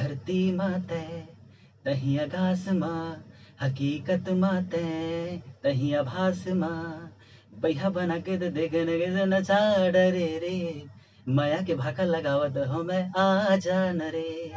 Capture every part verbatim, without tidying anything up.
धरती मा तैं, तहीं आकाश मा, हकीकत मा तैं, तहीं आभास मा, बइहा बना के दे दे गन गन नचा डरे रे, मया के भाखा लगावत हो मैं आ जान रे।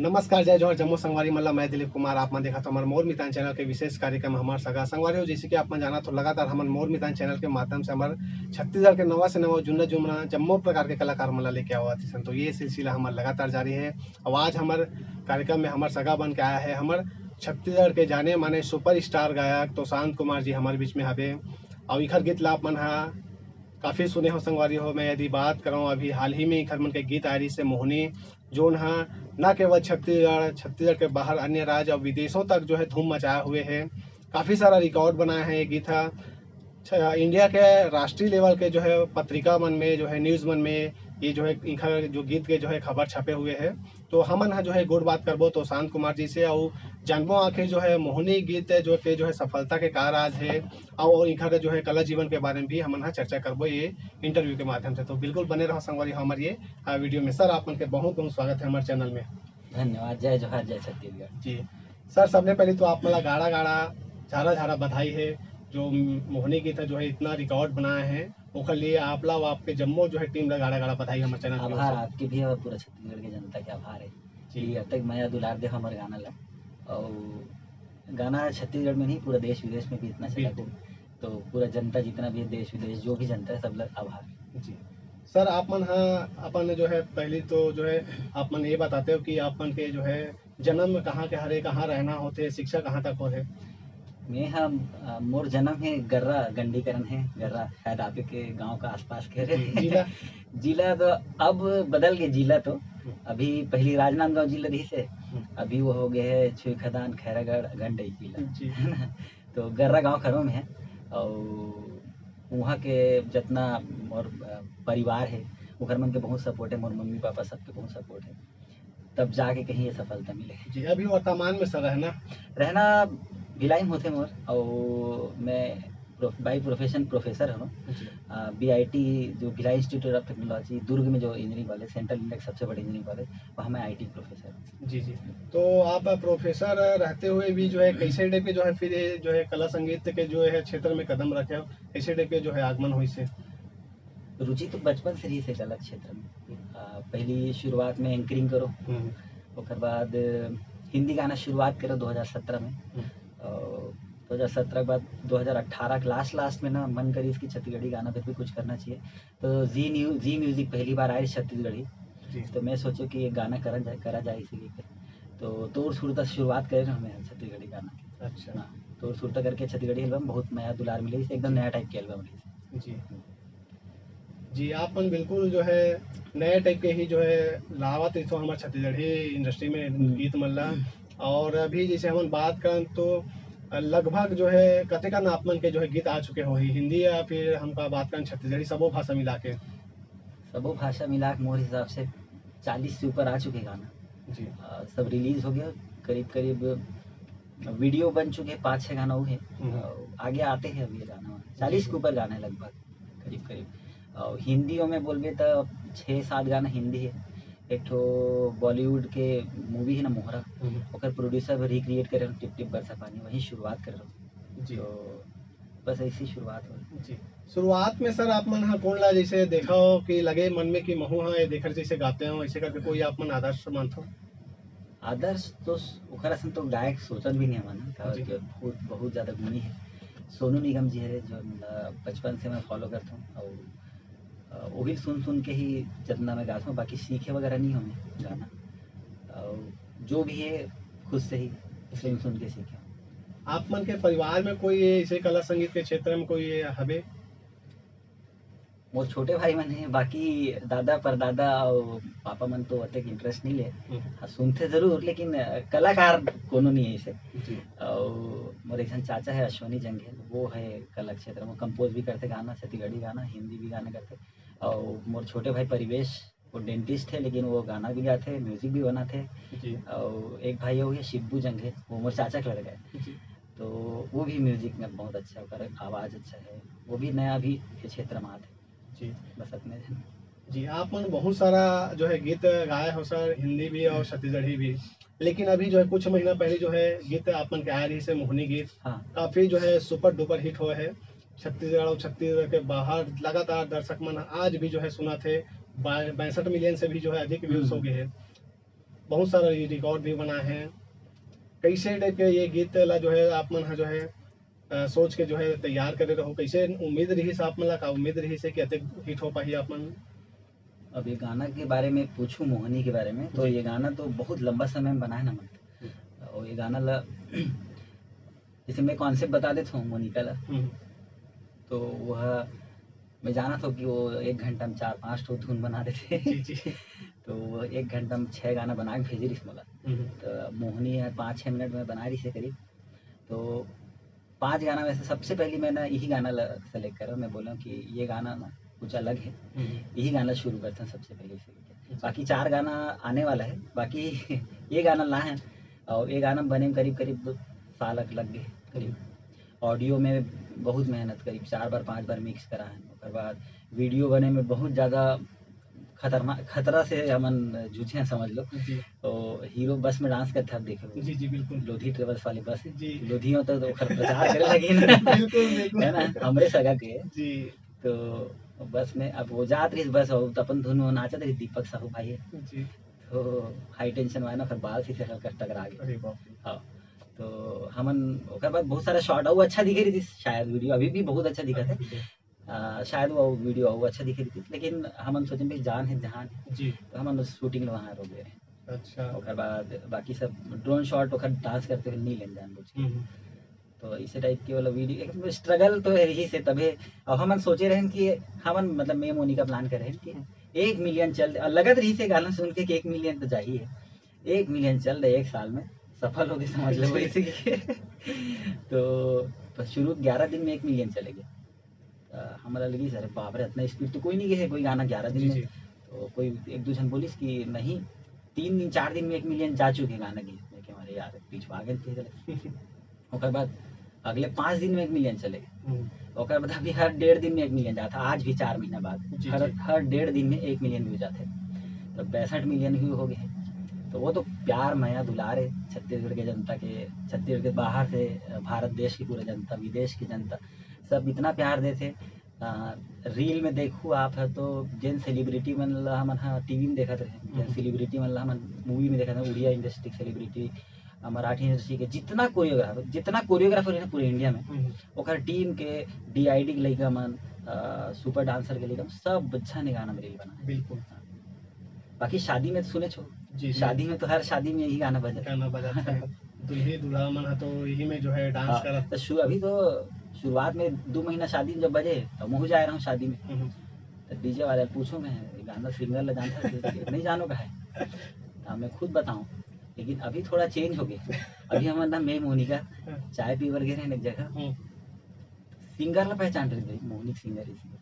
नमस्कार, जय जोहार, जम्मो संगवारी मन ला। मैं दिलीप कुमार, आप मन देखत हो हमर मोर मितान चैनल के विशेष कार्यक्रम हमर सगा। संगवारी हो, जैसे कि आप मन जानत हो, लगातार हमन मोर मितान चैनल के माध्यम से हमर छत्तीसगढ़ के नवा से नवा, जुन्ना जुमना, जम्मो प्रकार के कलाकार मन ला लेके आवत हन। तो ये सिलसिला हमर लगातार जारी है। और आज हमर कार्यक्रम में हमर सगा बन के आया है हमर छत्तीसगढ़ के जाने माने सुपरस्टार गायक तोशांत कुमार जी हमर बीच में हवे। और इखर गीत ला आप मन हा काफी सुने हो संगवारी हो। मैं यदि बात करौं, अभी हाल ही में इखर मन के गीत आय रहिस हे मोहनी, जोन हा न केवल छत्तीसगढ़, छत्तीसगढ़ के बाहर अन्य राज्य और विदेशों तक जो है धूम मचाए हुए है। काफी सारा रिकॉर्ड बनाए हैं ये गीत हा। छ-, इंडिया के राष्ट्रीय लेवल के जो है पत्रिका मन में, जो है न्यूज मन में, ये जो है इखर जो गीत के जो है खबर छपे हुए है। तो हमन ह जो है गोठ बात करबो तोशांत कुमार जी से, अउ जानबो आखिर जो है मोहनी गीत जो के जो है सफलता के का राज है, अउ इखर जो है कला जीवन के बारे में भी हमन ह चर्चा करबो ये इंटरव्यू के माध्यम से। तो बिल्कुल बने रहो संगवारी हमर ये, आ, वीडियो में। सर, आप मन के बहुत बहुत स्वागत है हमर चैनल में। धन्यवाद। जय जोहार, जय छत्तीसगढ़। जी सर, सबले पहले तो आप मन ला गाड़ा गाड़ा, झारा झारा बधाई है, जो मोहनी गीत है जो है इतना रिकॉर्ड बनाया है, ओकर लिए आप ला, आपके जम्मो जो है टीम ला गाड़ा गाड़ा बधाई हमर चैनल की ओर आभार से। आपके भी और पूरा छत्तीसगढ़ के जनता के आभार है जी। कि अतक मया दुलार दे हमर गाना ला। और गाना छत्तीसगढ़ में नहीं, पूरा देश विदेश में भी इतना चला बिल्कुल। तो पूरा जनता जितना भी है, देश विदेश जो भी जनता है, सब ला आभार। जी सर, आप मन हा अपन जो है पहली तो जो है आप मन ये बताते हो कि आप मन के जो है जन्म कहाँ के हरे, कहाँ रहना होथे, शिक्षा कहाँ तक होथे? मैं हा, अ, मोर जन्म है गर्रा गंडीकरण है, गर्रा शायद आप के गांव का आसपास के हरे। जी, जिला? जिला तो अब बदल गए, जिला तो हम्म। अभी पहली राजनांदगांव जिला रहिस हे, हम्म। अभी वो हो गए है छुईखदान, खैरागढ़, गंडई जिला। जी। है ना? तो गर्रा गांव खरो में है और वहाँ के जितना मोर, अ, परिवार है, ओकर मन के बहुत सपोर्ट है, मोर मम्मी पापा सबके बहुत सपोर्ट है, तब जाके कहीं ये सफलता मिले। जी, अभी वर्तमान में सर रहना? रहना भिलाई में होथे मोर, और मैं प्रो-, by profession प्रोफेसर हूँ। जी। अ, B I T जो Bhilai Institute of Technology Durg में जो इंजीनियरिंग कॉलेज, सेंट्रल इंडिया के सबसे बड़े इंजीनियरिंग कॉलेज, वहाँ मैं I T प्रोफेसर हूँ। जी, जी। तो आप प्रोफेसर रहते हुए भी जो है कैसे टाइप के जो है फिर ये जो है कला संगीत के जो है क्षेत्र में कदम रखे हो, कैसे टाइप के जो है आगमन होइस हे? रुचि तो बचपन से रहिस हे कला क्षेत्र में। अ, पहली शुरुआत में एंकरिंग करो, हम्म। ओकर बाद हिंदी गाना शुरुआत करो दो हज़ार सत्रह में। हम्म। और दो हज़ार सत्रह के बाद दो हज़ार अठारह के लास्ट, लास्ट में ना मन करिस कि छत्तीसगढ़ी गाना पे भी कुछ करना चाहिए। तो जी न्यू-, जी म्यूजिक पहली बार आए छत्तीसगढ़ी। जी। तो मैं सोचो कि ये गाना करा जाए, करा जाए इसी के। तो तोर सुरता से शुरुआत करे ना हमें छत्तीसगढ़ी गाना। अच्छा। हाँ, तोर सुरता करके छत्तीसगढ़ी एल्बम बहुत नया दुलार मिले, एकदम नया टाइप के एल्बम रहिस। जी। जी, आप मन बिल्कुल जो है नए टाइप के ही जो है लावत रहिथो हमर छत्तीसगढ़ी इंडस्ट्री में हम्म। गीत मन ला। और अभी जैसे हमन बात करन तो लगभग जो है कतेकन आप मन के जो है गीत आ चुके होही हिंदी, या फिर हमका बात करन छत्तीसगढ़ी, सबो भाषा मिला के? सबो भाषा मिला के मोर हिसाब से चालीस से ऊपर आ चुके गाना। जी। अ, सब रिलीज हो गया, करीब करीब वीडियो बन चुके पाँच छः गाना वो है। हम्म। अ, आगे आते हैं अभी ये गाना, चालीस जी। के ऊपर गाना है लगभग, करीब करीब। और हिंदी में बोलबे तो छः सात गाना हिंदी है। एक ठो बॉलीवुड के मूवी है ना मोहरा, हम्म। ओकर प्रोड्यूसर भी रिक्रिएट करे रहे टिप टिप बरसा पानी, वहीं शुरुआत कर रहे। जी। तो बस ऐसी शुरुआत हो। जी। शुरुआत में सर आप मन हा कौन ला जैसे देखा हो कि लगे मन में कि महू हा ये देखर जैसे गाते हो, ऐसे करके कोई आप मन आदर्श मानथो? आदर्श तो स-, ओकर असन तो गायक सोचन भी नहीं है मन, काबर जी। कि बहुत, बहुत ज्यादा गुणी है। सोनू निगम जी है जो, अ, बचपन से मैं फॉलो करता हूँ और, अ, वही सुन सुन के ही जितना मैं गाता हूँ, बाकी सीखे वगैरह नहीं हूँ मैं गाना। और जो भी है खुद से ही सुन सुन के सीखे। आप मन के परिवार में कोई ये ऐसे कला संगीत के क्षेत्र में कोई ये हवे? मोर छोटे भाई मन हे, बाकी दादा परदादा अउ पापा मन तो अतेक इंटरेस्ट नहीं ले। हम्म। हाँ, सुनथे जरूर, लेकिन, अ, कलाकार कोनो नहीं है इसे। जी। अउ मोर एक झन चाचा है अश्विनी जंघेल, वो है कला क्षेत्र में, कंपोज भी करथे गाना, छत्तीसगढ़ी गाना, हिंदी भी गाना करथे। अउ मोर छोटे भाई परिवेश, वो डेंटिस्ट है, लेकिन वो गाना भी गाथे, म्यूजिक भी बनाथे। जी। अउ एक भाई अउ है शिब्बू जंघेल, वो मोर चाचा के लड़का है। जी। तो वो भी म्यूजिक में बहुत अच्छा, ओकर आवाज अच्छा है, वो भी नया भी के क्षेत्र में आथे। जी। बस अपने जन। जी, आप मन बहुत सारा जो है गीत गाए हो सर, हिंदी भी और छत्तीसगढ़ी भी, लेकिन अभी जो है कुछ महीना पहले जो है गीत आप मन के आए रही से मोहनी गीत, हाँ। काफी जो है सुपर डुपर हिट हुआ है छत्तीसगढ़ और छत्तीसगढ़ के बाहर। लगातार दर्शक मन आज भी जो है सुना थे, बा-, बासठ मिलियन से भी जो है अधिक व्यूज हम्म। हो गए हैं। बहुत सारा ये रिकॉर्ड भी बना है। कैसे टाइप के ये गीत ला जो है आप मन हा जो है अ, सोच के जो है तैयार करे रहो, कैसे उम्मीद रही से आप मन ला, का उम्मीद रही से कि अतेक हिट हो पाही आप मन? अब ये गाना के बारे में पूछूं, मोहनी के बारे में, तो जी। ये गाना तो बहुत लंबा समय में बना है ना मन। और ये गाना ला जैसे मैं कॉन्सेप्ट बता देता हूँ मोनिका ला, हम्म, तो वह मैं जाना था कि वो एक घंटा में चार पांच ठो धुन बना देते। जी जी। तो वो एक घंटा में छह गाना बना के भेजे रहिस मोला। हम्म, तो मोहनी है पाँच छः मिनट में बना रही से करीब। तो पांच गाना में से सबसे पहले मैंने यही गाना सेलेक्ट करा। मैं बोला कि ये गाना ना कुछ अलग है, हम्म, यही गाना शुरू करते हैं सबसे पहले इसे लेके। अच्छा। बाकी चार गाना आने वाला है, बाकी ये गाना ला है और ये गाना बने में करीब करीब दो साल लग गए करीब। ऑडियो में बहुत मेहनत, करीब चार बार पांच बार मिक्स करा है। ओकर बाद वीडियो बने में बहुत ज्यादा खतरनाक, खतरा से हमन जूझे हैं समझ लो। जी तो हीरो बस में डांस करते आप देखे हो, जी जी बिल्कुल। लोधी ट्रेवल्स वाले बस। जी। लोधी होता तो ओकर प्रचार करे लगी ना। बिल्कुल बिल्कुल। है ना, हमरे सगा के। जी तो बस में अब वो जात रही बस, और तो अपन धुन में नाचत रही, दीपक साहू भाई है। जी तो हाई टेंशन वाला ना, फिर बाल से हल्का टकरा गए। अरे बाप रे। हाँ। तो हमन ओकर बाद बहुत सारा शॉट, वो अच्छा दिखे रही थी शायद, वीडियो अभी भी बहुत अच्छा दिखा था। आ, शायद वो वीडियो वो अच्छा दिखे रही थी, लेकिन हमन सोचे भाई जान है जहान है, जी तो हमन शूटिंग वहाँ रोक दे रहे हैं। अच्छा। ओकर बाद बाकी सब ड्रोन शॉट ओकर डांस करते हुए नहीं लेन जान बुझ के। हम्म, तो इसे टाइप के वाला वीडियो, एक स्ट्रगल तो है ही से तबे। अब हमन सोचे रहन कि हमन मतलब मैं मोनिका प्लान करे रहन कि एक मिलियन चल दे, और लगत रही से गाना सुन के कि एक मिलियन तो जाही है, एक मिलियन चल दे एक साल में, सफल होके समझ लो वैसे कि। तो, तो शुरू ग्यारह दिन में एक मिलियन चले गए। अ, हमरा लगी, "अरे बाप रे, इतना स्पीड तो कोई नहीं गए है कोई गाना ग्यारह दिन जी में।" जी। तो कोई एक दो जन बोलिस कि नहीं, तीन दिन चार दिन में एक मिलियन जा चुके गाना गीत में, कि हमारे यार पीछे भागे थे गलत। ओकर बाद अगले पाँच दिन में एक मिलियन चले गए। हम्म, ओकर बाद अभी हर डेढ़ दिन में एक मिलियन जाता, आज भी चार महीना बाद जी, हर जी। हर डेढ़ दिन में एक मिलियन व्यू जाते। तो पैंसठ मिलियन व्यू हो गए हैं। तो वो तो प्यार, मया, दुलार है छत्तीसगढ़ के जनता के, छत्तीसगढ़ के बाहर से, अ, भारत देश की पूरी जनता, विदेश की जनता, सब इतना प्यार देते। अ, रील में देखू आप है तो जेन सेलिब्रिटी मन ला हमन हा टीवी में देखत रहे, जेन हम्म। सेलिब्रिटी मन ला हमन मूवी में देखत रहे, उड़िया इंडस्ट्री के सेलिब्रिटी, अ, मराठी इंडस्ट्री के जितना कोरियोग्राफर, जितना कोरियोग्राफर है ना पूरे इंडिया में, हम्म, ओकर टीम के, डीआईडी के लइका मन, अ, सुपर डांसर के लइका मन, सब अच्छा ने गाना में रील बना। बिल्कुल। बाकी शादी में तो सुने छो, जी जी। शादी में तो हर शादी में यही गाना बजता। गाना बजाते हैं। दुल्ही दूल्हा मन हा तो यही में जो है डांस हाँ, करत। तो शु-, अभी तो शुरुआत में दो महीना शादी में जब बजे तो महू जाए रहा हूँ शादी में। हम्म, तो डीजे वाले पूछो मैं, "ये गाना सिंगर ला जानता है?" "नहीं जानो का है।" तो मैं खुद बताऊँ, लेकिन अभी थोड़ा चेंज हो गया। अभी हम ना मैं मोनिका चाय पीवर गए रहे एक जगह, हम्म, सिंगर ला पहचान रहे भाई, मोहनी सिंगर है सिंगर।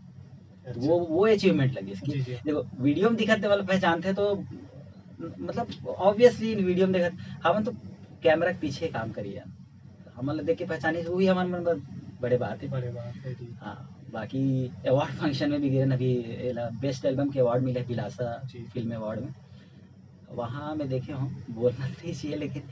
अच्छा। वो वो अचीवमेंट लगी इसकी। जी जी। देखो वीडियो में दिखाते वाला पहचानते तो मतलब ऑब्वियसली इन वीडियो में देखत हमन तो कैमरा के पीछे काम करिए, हमन ला देख के पहचाने वो भी हमन मन बर बड़े बात है। बड़े बात है जी। हाँ, बाकी अवार्ड फंक्शन में भी गए अभी, एला बेस्ट एल्बम के अवार्ड मिले बिलासा जी। फिल्म अवार्ड में। वहाँ मैं देखे हूँ, बोलना नहीं चाहिए लेकिन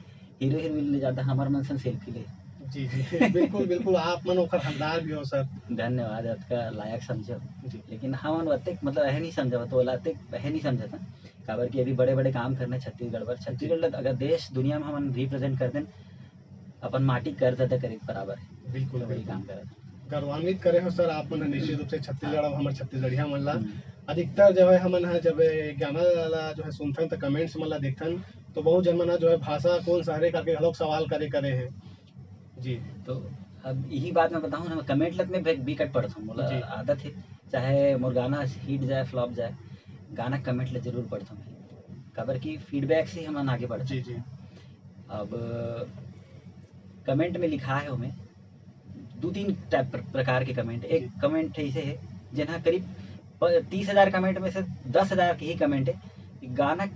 हीरो हीरोइन ले जाता हमार मन सन सेल्फी ले। जी जी। बिल्कुल बिल्कुल, आप मन ओकर हकदार भी हो सर। धन्यवाद, अतका लायक समझो। जी। लेकिन हमन अतेक मतलब है नहीं समझा तो ओला अतेक है नहीं समझता, काबर कि अभी बड़े बड़े काम करने छत्तीसगढ़ पर। छत्तीसगढ़ ला अगर देश दुनिया में हमन रिप्रेजेंट कर देन, अपन माटी कर देता करे के बराबर है। बिल्कुल तो वही बिल्कुल। काम करत। गौरवान्वित करे हो सर आप मन निश्चित रूप से छत्तीसगढ़ और हमर छत्तीसगढ़िया मन ला। हम्म। अधिकतर जो है हमन ह जब ये गाना ला जो है सुनथन तो कमेंट्स मन ला देखथन तो बहुत जन मन ह जो है भाषा कौन सा हरे करके घलोक सवाल करे करे है। जी। तो अब यही बात मैं बताऊँ ना, मैं कमेंट लत में भी, भी कट पढ़ता हूँ, मोला जी। आदत है, चाहे मोर गाना हिट जाए फ्लॉप जाए, गाना कमेंट ले जरूर पढ़ता हूँ मैं, काबर कि फीडबैक से ही हमन आगे बढ़ते जी हैं। जी। अब कमेंट में लिखा है हमें दो तीन टाइप प्र-, प्रकार के कमेंट। एक जी। कमेंट ऐसे है जिन्हा करीब प-, तीस हजार कमेंट में से दस हजार के ही कमेंट है कि गाना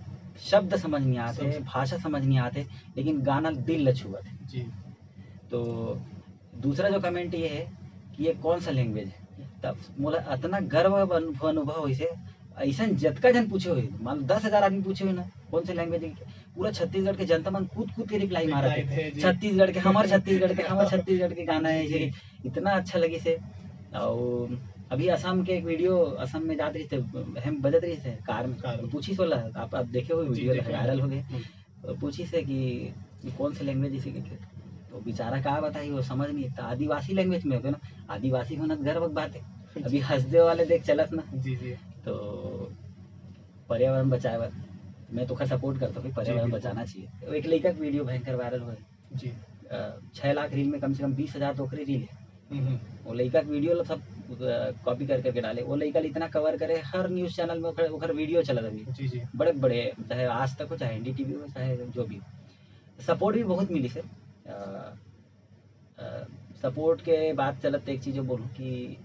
शब्द समझ नहीं आते, समझ। भाषा समझ नहीं आते, लेकिन गाना दिल ल छुअत है। जी। तो दूसरा जो कमेंट ये है कि ये कौन सा लैंग्वेज है। तब मोला अतना गर्व अनु-, अनुभव होइसे, ऐसन जतका झन पूछे होही, मान लो दस हजार आदमी पूछे होही ना, कौन से लैंग्वेज है, पूरा छत्तीसगढ़ के जनता मन कूद कूद के रिप्लाई मारत हे, छत्तीसगढ़ के, हमर छत्तीसगढ़ के, हमर छत्तीसगढ़ के गाना है, इतना अच्छा लगिसे। और अभी असम के एक वीडियो, असम में जात रहिसे, हम बजत रहिसे कार में, कार में। तो पूछिस ओला, आप, आप देखे हो वीडियो, वायरल हो गए। तो पूछिसे कि ये कौन से लैंग्वेज इसे कहते, तो बेचारा का बताही, वो समझ नहीं। तो आदिवासी लैंग्वेज में होते ना, आदिवासी होना तो गर्व की बात है। अभी हंसदे वाले देख चलत ना। जी, जी। तो पर्यावरण बचाए बर मैं तो ओखर सपोर्ट करता हूँ, पर्यावरण बचाना चाहिए। तो एक लइका के वीडियो भयंकर वायरल हुआ है। जी। अ, छह लाख रील में कम से कम बीस हजार तो ओकरे रील है। हम्म, हम्म। वो लइका के वीडियो ला सब, अ, कॉपी कर करके डाले। वो लइका ला इतना कवर करे, हर न्यूज़ चैनल में ओकर, ओकर वीडियो चलत अभी। जी, जी। बड़े बड़े, चाहे आज तक हो, चाहे एनडीटीवी हो, चाहे जो भी हो। सपोर्ट भी बहुत मिलिस हे। अ, अ, सपोर्ट के बात चलत, एक चीज बोलूँ कि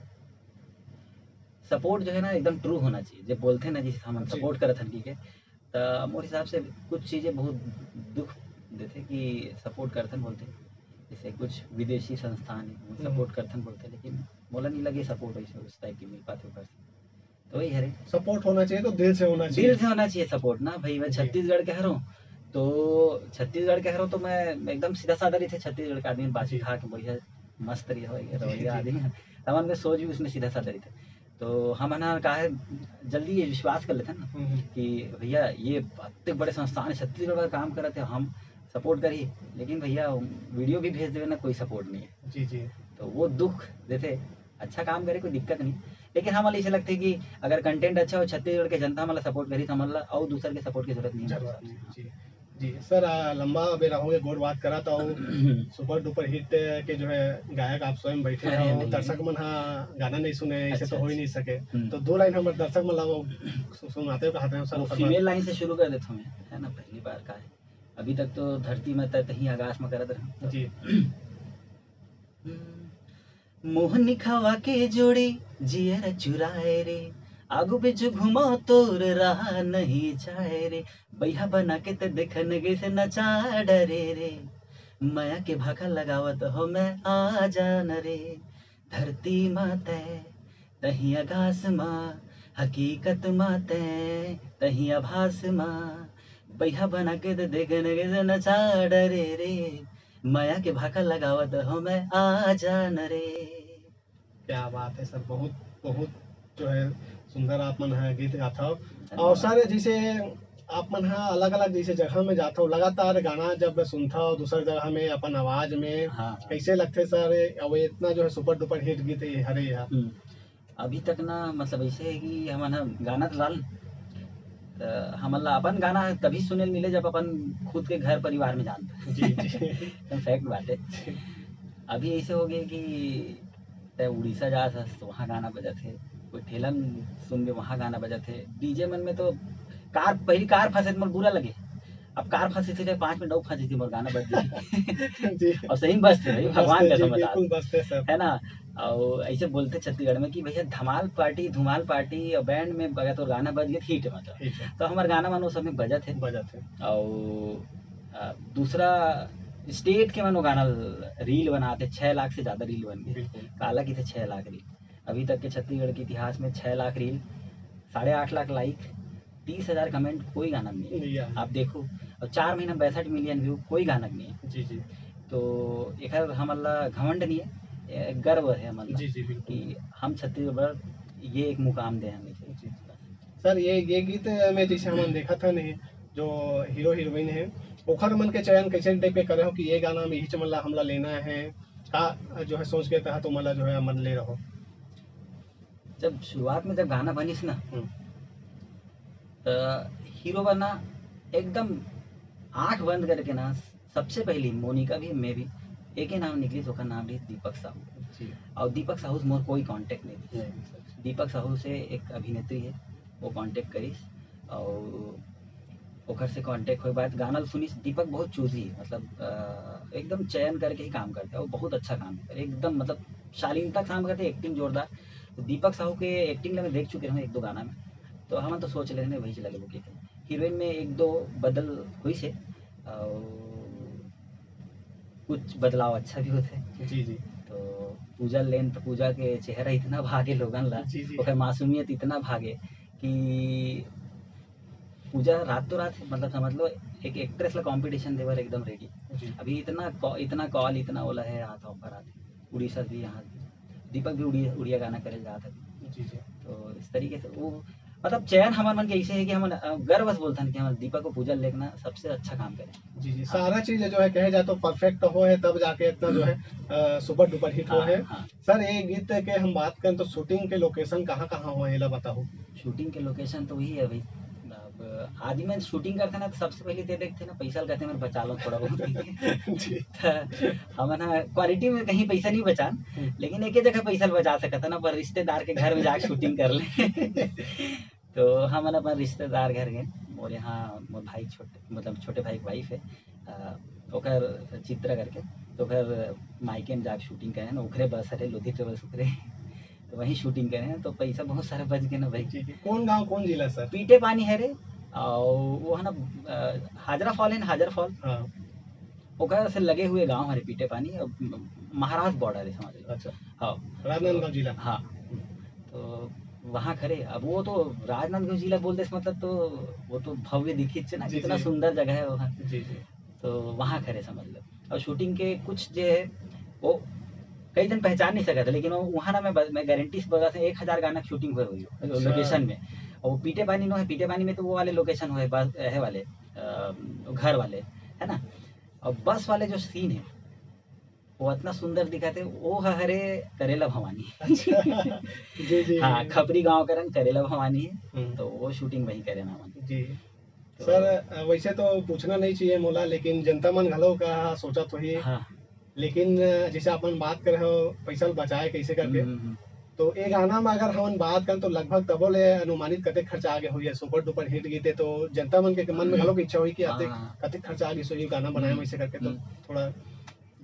सपोर्ट जो है ना, एकदम ट्रू होना चाहिए। जब बोलते हैं ना, जिसे हम सपोर्ट करत हन, ठीक है, तो मोर हिसाब से कुछ चीजें बहुत दुख देते कि सपोर्ट करथन बोलते, जैसे कुछ विदेशी संस्थान है, वो हम्म। सपोर्ट करथन बोलते, लेकिन मोला नहीं लगे सपोर्ट वैसे उस टाइप की मिल पाते ऊपर से। तो वही हरे। सपोर्ट होना चाहिए तो दिल से होना चाहिए। दिल से होना चाहिए सपोर्ट ना भाई। मैं जी। छत्तीसगढ़ के हरों, तो छत्तीसगढ़ के हरों तो मैं एकदम सीधा साधा रहिथे, छत्तीसगढ़ का आदमी बासी जी। खा के बढ़िया मस्त रहिया हो, जी, रवैया जी। आदमी है। हमन के सोच भी उसमें सीधा साधा रहिथे। तो हमन ह का है, जल्दी ये विश्वास कर लेथन ना हम्म, हम्म। कि भैया ये अत्ते बड़े संस्थान है, छत्तीसगढ़ का काम करत है, हम सपोर्ट करी, लेकिन भैया वीडियो भी भेज देवे ना, कोई सपोर्ट नहीं है। जी, जी। तो वो दुख देथे। अच्छा काम करे, कोई दिक्कत नहीं, लेकिन हमन ला ऐसे लगथे कि अगर कंटेंट अच्छा हो, छत्तीसगढ़ के जनता हमन ला सपोर्ट करी, तो हमन ला अउ दूसर के सपोर्ट की जरूरत नहीं है। जरूरत नहीं, जी। जी, सर, आ, लंबा बेरा हो गया गोठ बात करा, तो सुपर डुपर हिट के जो है गायक आप स्वयं बैठे अरे हो, नहीं। दर्शक मन हा गाना नहीं सुने, ऐसे अच्छा, तो हो ही अच्छा। नहीं सके। हम्म। तो दो लाइन हमर दर्शक मन ला वो सु-, सुनाते हो, कहते हो, सर, वो फरमाते फीमेल हो। लाइन से शुरू कर देता हूँ मैं, है ना, पहली बार का है। अभी तक तो धरती में तय तहीं आकाश में करत रहे। जी। हम्म। मोहनी खवा के जोड़ी जियर चुराए रे, आगू पीछू घुमाओ तोर रहा नहीं जाए रे, बइहा बना के ते देखन गइसे नचा डरे रे, मया के भाखा लगावत हो मैं आ जान रे, धरती मा तय तहीं आकाश मा, हकीकत मा तय तहीं आभास मा, बइहा बना के ते देखन गइसे नचा डरे रे, मया के भाखा लगावत हो मैं आ जान रे। क्या बात है सर, बहुत, बहुत जो है सुंदर आप मन ह गीत गाथव। धन्यवाद। और सर, जैसे आप मन ह अलग-अलग जैसे जगह में जाथव, लगातार गाना जब सुनथव दूसर जगह में अपन आवाज में, हाँ, हाँ। कैसे लगथे सर? अब इतना जो है सुपर डुपर हिट गीत ये हरे ये ह। हम्म। अभी तक ना, मतलब, ऐसे है कि हमन ह गाना तो लान, त हमन ला अपन गाना तभी सुने ल मिले, जब अपन खुद के घर परिवार में जान। जी, जी। एकदम फैक्ट बात है। जी। अभी ऐसे हो गए कि तय उड़ीसा जात हस, तो वहाँ गाना बजत है, कोई ठेला में सुन के वहाँ गाना बजत है, डीजे मन में तो कार, पहली कार फंसे तो मोर बुरा लगे, अब कार फंसे से पाँच मिनट और फंसे थी, मोर गाना बज गई। जी। और सही में बजते भाई, भगवान बजते कसम जी, बता बिल्कुल रहे। बजते सर। है ना? और ऐसे बोलते छत्तीसगढ़ में कि भैया धमाल पार्टी, धुमाल पार्टी और बैंड में अगर तो गाना बज गया, हिट है मतलब। हिट है। तो हमारे गाना मन वो सब में बजत है। बजत है। और, आ, दूसरा स्टेट के मन वो गाना रील बनाते, छह लाख से ज्यादा रील बन गए। बिल्कुल। काला की थे छह लाख रील। अभी तक के छत्तीसगढ़ के इतिहास में छह लाख रील, साढ़े आठ लाख लाइक, तीस हजार कमेंट, कोई गाना नहीं है। नहीं आया। आप देखो, अब चार महीना में पैंसठ मिलियन व्यू, कोई गाना नहीं है। जी, जी। तो एकर हमन ला घमंड नहीं है, ए, गर्व है हमन ला जी, जी, बिल्कुल। कि हम छत्तीसगढ़ ये एक मुकाम दे हमें। जी। सर, ये, ये गीत में जैसे हमन देखत हन, जो हीरो हीरोइन है, ओखर मन के चयन कैसे टाइप के करे हो कि ये गाना में इही चमन ला हमला लेना है, का जो है सोच के तहत ओमन ला जो है हमन ले रहो? जब शुरुआत में जब गाना बनिस ना, हम्म। त हीरो बना एकदम आंख बंद करके ना, सबसे पहली मोनिका भी, मैं भी, एक ही नाम निकलिस, ओकर नाम रहिस दीपक साहू। जी। और दीपक साहू से मोर कोई कॉन्टैक्ट नहीं रहिस। नहीं, सर। दीपक साहू से एक अभिनेत्री है, वो कॉन्टैक्ट करिस और ओकर से कॉन्टैक्ट होए बाद गाना ल सुनिस। दीपक बहुत चूजी है, मतलब, अ, एकदम चयन करके ही काम करता है, वो बहुत अच्छा काम करता है, एकदम, मतलब, शालीनता काम करते, एक्टिंग जोरदार। तो दीपक साहू के एक्टिंग ला मैं देख चुके हूँ एक दो गाना में, तो हम तो सोच लेने वही से लगे वो के हीरोइन में एक दो बदल हुई से। और कुछ बदलाव अच्छा भी होथे। जी, जी। तो पूजा लेन, तो पूजा के चेहरा इतना भागे लोगन ला, जी, जी। ओकर मासूमियत इतना भागे कि पूजा रात तो रात, मतलब, समझ लो, एक actress ला competition देवर एकदम ready। जी। अभी इतना कॉ-, इतना call, इतना ओला है, हाथ offer आथे। उड़ीसा भी यहाँ, दीपक भी उड़िया, उड़िया गाना करे जात है। जी, जी। तो इस तरीके से वो, मतलब, चयन हमर मन के ऐसे है कि हमन, अ, गर्व से बोलथन कि हमर दीपक को पूजा लेके ना सबसे अच्छा काम करे। जी, जी। हाँ। सारा चीज जो है, कहे जाए तो perfect हो है, तब जाके इतना जो है, अ, super duper hit हो हाँ, है। हाँ। सर, ये गीत के हम बात करें तो shooting के location कहाँ-कहाँ हो, एला बताओ। Shooting के location तो वही है भाई। अब आदमी मन shooting करथे ना, तो सबसे पहले ते देखथे ना, पैसा ल कहथे, "मैं बचा लो थोड़ा बहुत।" जी। त हमन ह quality में कहीं पैसा नहीं बचान, हम्म। लेकिन एके जगह पैसा ल बचा सकत है ना, पर रिश्तेदार के घर में जाके shooting कर ले। तो हमन अपन रिश्तेदार घर गए, मोर यहाँ मोर भाई छोटे, मतलब, छोटे भाई के wife है, अ, ओकर चित्रा करके, तो ओकर मायके में जाके shooting करे ना, ओकरे बस हरे, लोधी ट्रेवल्स ओकरे, तो वहीं shooting करे हैं, तो पैसा बहुत सारा बच गया ना भाई। जी, जी। कौन गांव, कौन जिला सर? पीटे पानी है रे, और वो है ना, अ, हाजरा फॉल है ना, हाजरा फॉल। हाँ। ओकर से लगे हुए गांव हरे पीटे पानी, और महाराष्ट्र border है, समझ लो। अच्छा। हाँ। राजनांदगांव जिला। हाँ। हम्म। तो वहाँ खड़े, अब वो तो राजनांदगांव जिला बोल दे, मतलब, तो वो तो भव्य दिखित से ना, जी, कितना जी। सुंदर जगह है वहाँ। जी, जी। तो वहाँ खड़े, समझ लो। और shooting के कुछ जो है, वो कई जन पहचान नहीं सकता, लेकिन वो वहाँ ना, मैं ब-, मैं गारंटी से बता सकता, एक हजार गाना shooting हुए हुई हो, अच्छा। Location में। और वो पीटे पानी नो है, पीटे पानी में तो वो वाले location हुए, बस, है वाले, अ, घर वाले, है ना? और बस वाले जो scene है, वो इतना सुंदर दिखाते, वो ह-, हरे करेला भवानी। अच्छा। जी, जी। हाँ, खपरी गांव करन करेला भवानी है, हम्म। तो वो shooting वहीं करे ना हमन। जी। तो सर, अ, वैसे तो पूछना नहीं चाहिए मोला, लेकिन जनता मन घलो का सोचत होही। हाँ। लेकिन, अ, जैसे अपन बात करे हो, पैसा ल बचाए कैसे करके, हम्म, हम्म, हम्म। तो ये गाना में अगर हमन बात करन, तो लगभग तबो ले अनुमानित कतेक खर्चा आगे होही, super duper hit गीत है, तो जनता मन के मन में हम्म। घलो की इच्छा होही कि हाँ, अतेक हाँ। कतेक खर्चा आगे होही गाना बनाए में, हम्म। ऐसे करके, तो हम्म। थोड़ा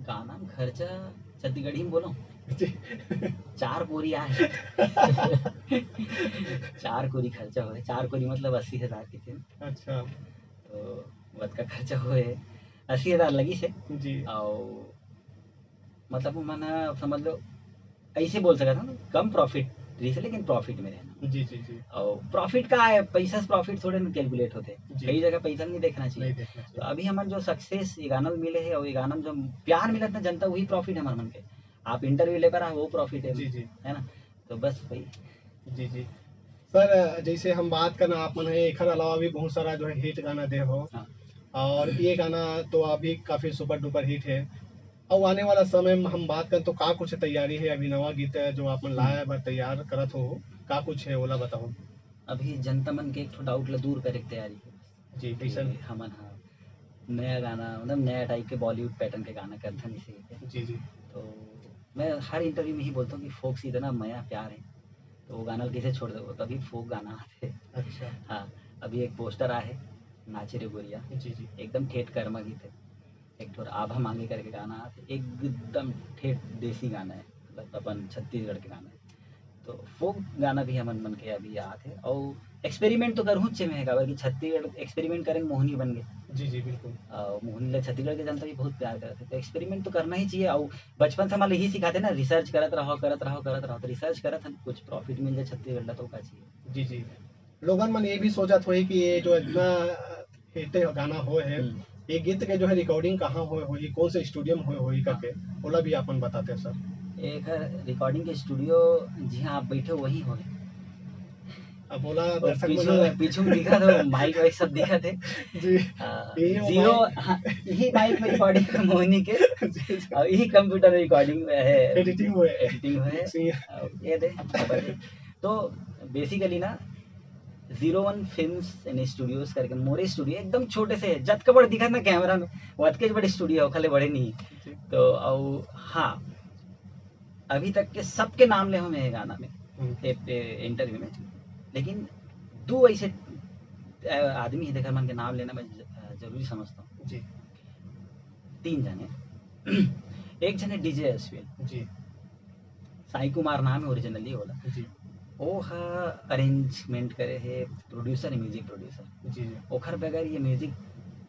गाना में खर्चा छत्तीसगढ़ी में बोलो। जी। चार कोरी आए। चार कोरी खर्चा होए। चार कोरी मतलब अस्सी हजार के थे। अच्छा। तो वतका खर्चा होए। अस्सी हजार लगी से। जी। और मतलब, वो मन ह, समझ लो, ऐसे बोल सकत हन, कम profit रहिस, लेकिन profit में रहना। जी, जी, जी। और profit का है, पैसा से profit थोड़े ना calculate होते। जी। कई जगह पैसा नहीं देखना चाहिए। नहीं देखना चाहिए। तो अभी हमन जो success ये गाना में मिले है और ये गाना में जो प्यार मिलत ना जनता, वही profit है हमारे मन के। आप interview ले पा रहा, वो profit है। जी, जी। है ना? तो बस वही। जी, जी। सर, जैसे हम बात करना, आप मन है, एखर अलावा भी बहुत सारा जो है hit गाना दे हो। हाँ। और ये गाना तो अभी काफी super duper hit है। और आने वाला समय में हम बात करन तो का कुछ तैयारी है, अभी नवा गीत है जो आप मन हम्म। लाए बर तैयार करत हो, का कुछ है, ओला बताओ। अभी जनता मन के एक ठो doubt ला दूर करे के तैयारी है। जी, कि कैसन? हमन हा नया गाना, मतलब नया type के Bollywood pattern के गाना करथन इसे। जी, जी। तो मैं हर interview में ही बोलता हूँ कि folk से इतना मया प्यार है, तो वो गाना ला कैसे छोड़ देबो? तभी folk गाना आथे। अच्छा। हाँ, अभी एक poster आए है, नाचे रे गोरिया। जी, जी। एकदम ठेठ कर्मा गीत है। एक ठो आभा मांगे करके गाना आथे, एकदम ठेठ देसी गाना है, मतलब अपन छत्तीसगढ़ के गाना है। तो folk गाना भी हमन मन के अभी आत है, और experiment तो करहूँच में है, काबर कि छत्तीसगढ़ experiment करे मोहनी बन गए। जी, जी, बिल्कुल। और मोहनी ला छत्तीसगढ़ के जनता भी बहुत प्यार करत है, तो experiment तो करना ही चाहिए। और बचपन से हमारे यही सिखाते ना, research करत रहो, करत रहो, करत रहो, तो research करत हन, कुछ profit मिल जाए छत्तीसगढ़ ला, तो का चाहिए। जी, जी। लोगन मन ये भी सोचत होही कि ये जो इतना hit गाना होए है, हम्म। ये गीत के जो है recording कहाँ होए होही, कौन से studio में होए होही करके, ओला भी आप मन बताते सर। एकर recording के studio जिहाँ आप बैठे हो, वहीं होए। अब ओला वो दर्शक मन पीछू, पीछू में दिखत हे, mic वाइक सब दिखत हे। जी। आ, ये जो zero, mic हाँ, यही mic में recording है मोहनी के। जी, जी। और यही computer recording में है। Editing हुए। Editing हुए। जी। और ये दे, तो basically ना, Zero One Films and Studios करके मोरे studio एकदम छोटे से है, जतका बड़ दिखत ना camera में, वो अतके बड़े studio है, ओखले बड़े नहीं है। जी। तो, और हाँ, अभी तक के सबके नाम ले हूँ मैं ये गाना में, हम्म। ए, ए, interview में, लेकिन दो ऐसे, अ, आदमी है, देख मन के नाम लेना मैं ज-, अ, जरूरी समझता हूँ। जी। तीन जने, एक जने DJ अश्विन, जी। साई कुमार नाम है originally ओला। जी। ओ ह arrangement करे है, producer है, music producer। जी, जी। ओखर बगैर ये music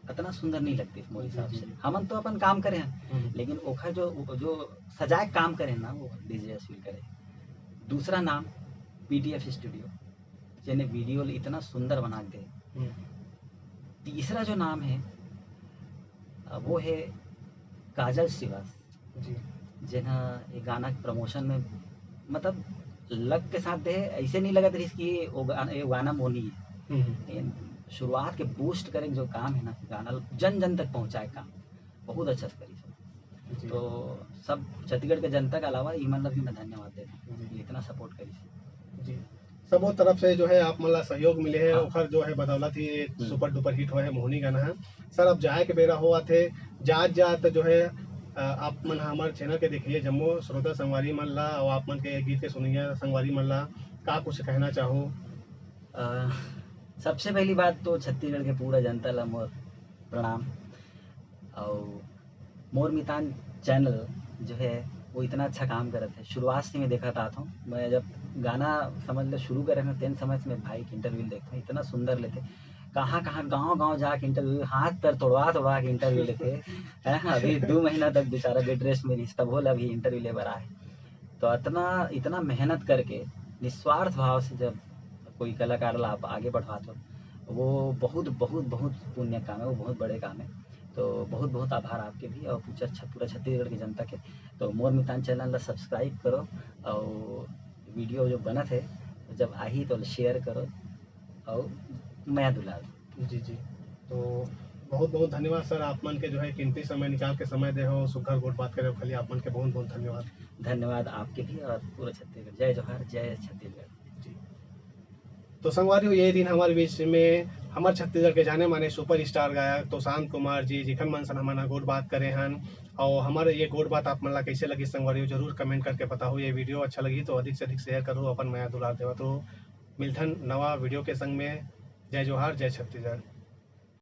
अतना सुंदर नहीं लगती मोर जी, हिसाब जी। से। हमन तो अपन काम करे हैं, हम्म। लेकिन ओखर जो जो सजाए काम करे ना, वो डीजे अश्विन करे। दूसरा नाम पीटीएफ स्टूडियो, जेने वीडियो ल इतना सुंदर बना के दे। हम्म। तीसरा जो नाम है, अ, वो है काजल श्रीवास, जी। जेन ह ये गाना के प्रमोशन में मतलब लग के साथ दे, ऐसे नहीं लगत रहिस कि वो गाना, ये गाना मोनी है। हम्म। लेकिन शुरुआत के बूस्ट करे के जो काम है ना, गाना ल जन जन तक पहुंचाए काम, बहुत अच्छा से करिस। जी। तो सब छत्तीसगढ़ के जनता के अलावा इमन ला भी मैं धन्यवाद देता हूँ, जी। इतना सपोर्ट करिस। जी। सबो तरफ से जो है आप मन ला सहयोग मिले है, हाँ। ओखर जो है बदौलत ही ये हम्म। सुपर डुपर हिट होए है मोहनी गाना है। सर, अब जाए के बेरा होवत है, जात जात जो है, अ, आप मन हमर चैनल के देखइया जम्मो श्रोता संगवारी मन ला और आप मन के गीत के सुनइया संगवारी मन ला का कुछ कहना चाहो? अ, सबसे पहली बात तो छत्तीसगढ़ के पूरा जनता ला मोर प्रणाम। और मोर मितान चैनल जो है, वो इतना अच्छा काम करत है। शुरुआत से मैं देखत आत हूँ, मैं जब गाना समझ लो शुरू करे ना, तेन समय से मैं भाई के इंटरव्यू लेते हूँ, इतना सुंदर लेते, कहाँ कहाँ गांव गांव जाके इंटरव्यू, हाथ पैर तोड़वा तोड़वा के इंटरव्यू लेते हैं। अभी दो महीना तक बेचारा बेड रेस्ट में रहिस, तब होला अभी इंटरव्यू ले बर आए। तो इतना इतना मेहनत करके निस्वार्थ भाव से जब कोई कलाकार ला आप आगे बढ़वात हो, वो बहुत बहुत बहुत पुण्य काम है, वो बहुत बड़े काम है। तो बहुत बहुत आभार आपके भी और पूरा छ-, पूरा छत्तीसगढ़ की जनता के। तो मोर मितान चैनल ला सब्सक्राइब करो और वीडियो जो बनत है जब आही तो शेयर करो और मया दुलार। जी जी। तो बहुत बहुत धन्यवाद सर, आप मन के जो है कीमती समय निकाल के समय दे हो, सुघर गोठ बात करे हो, खाली आप मन के बहुत बहुत धन्यवाद। धन्यवाद आपके भी और पूरा छत्तीसगढ़। जय जोहार, जय छत्तीसगढ़। जी। तो संगवारी हो, ये दिन हमारे बीच में हमारे छत्तीसगढ़ के जाने माने सुपरस्टार गायक तोशांत कुमार जी, जिखन मन सन हमन ह गोठ बात करे हन। और हमारे ये गोठ बात आप मन ला कैसे लगी संगवारी हो, जरूर कमेंट करके बताओ। ये वीडियो अच्छा लगी तो अधिक से अधिक शेयर करो, अपन मया दुलार देवत रहो। मिलथन नवा वीडियो के संग में। जय जोहार, जय छत्तीसगढ़।